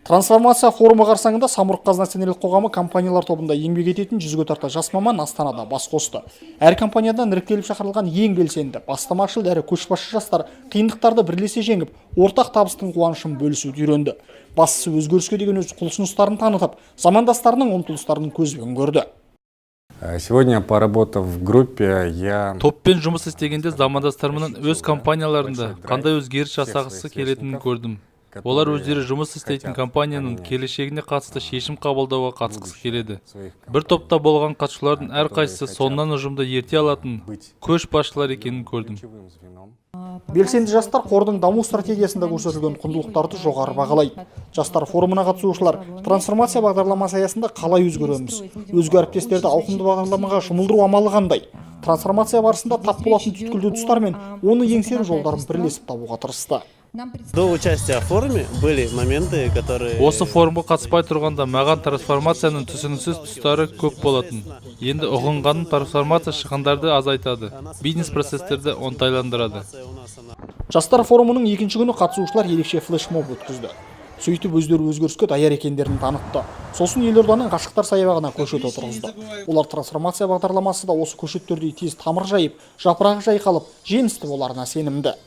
Трансформация форумы қарсаңында «Самұрық Қазына» акционерлік қоғамы компаниялар тобында еңбек ететін 100-ге тарта жас маман Астанада бас қосты. Әр компаниядан іріктеліп шақырылған ең белсенді, бастамашыл әрі көшбасшы жастар қиындықтарды бірлесе жеңіп, ортақ табыстың қуанышын бөлісуді үйренді. Бастысы, өзгеріске деген өз құлшыныстарын танытып, замандастарының ұмтылыстарын көзбен көрді. Сегодня, поработав в группе, я Топпен жұмыс істегенде замандастарымның өз компанияларында қандай өзгеріс жасағысы келетінін көрдім. Олар өздері жұмыс істейтін компанияның келешегіне қатысты шешім қабылдауға қатысқысы келеді. Бір топта болған қатысушылардың әрқайсысы соңынан ұжымды ерте алатын көшбасшылар екенін көрдім. Ключевым звеном. Белсенді жастар қордың даму стратегиясында көрсетілген құндылықтарды жоғары бағалайды. Жастар форумына қатысушылар трансформация бағдарламасы аясында қалай өзгереміз, өзге әріптестерді ауқымды бағдарламаға жұмылдыру амалы қандай, трансформация барысында тап болатын түйткілді тұстар мен оны еңсеру жолдарын бірлесіп табуға тырысты. До участия в форуме были моменты, которые Осы форумға қатыспай тұрғанда маған трансформацияның түсініксіз тұстары көп болатын. Енді ұғынғаным: трансформация шығындарды азайтады, бизнес процестерді оңтайландырады. Жастар форумының екінші күні қатысушылар ерекше флешмоб өткізді. Сөйтіп, өздері өзгеріске даяр екендерін танытты. Сосын елорданың Ғашықтар саябағына көшет отырғызды. Олар трансформация бағдарламасы да осы көшеттердей тез тамыр жайып, жапырағы жайқалып, жемісті боларына сенімді.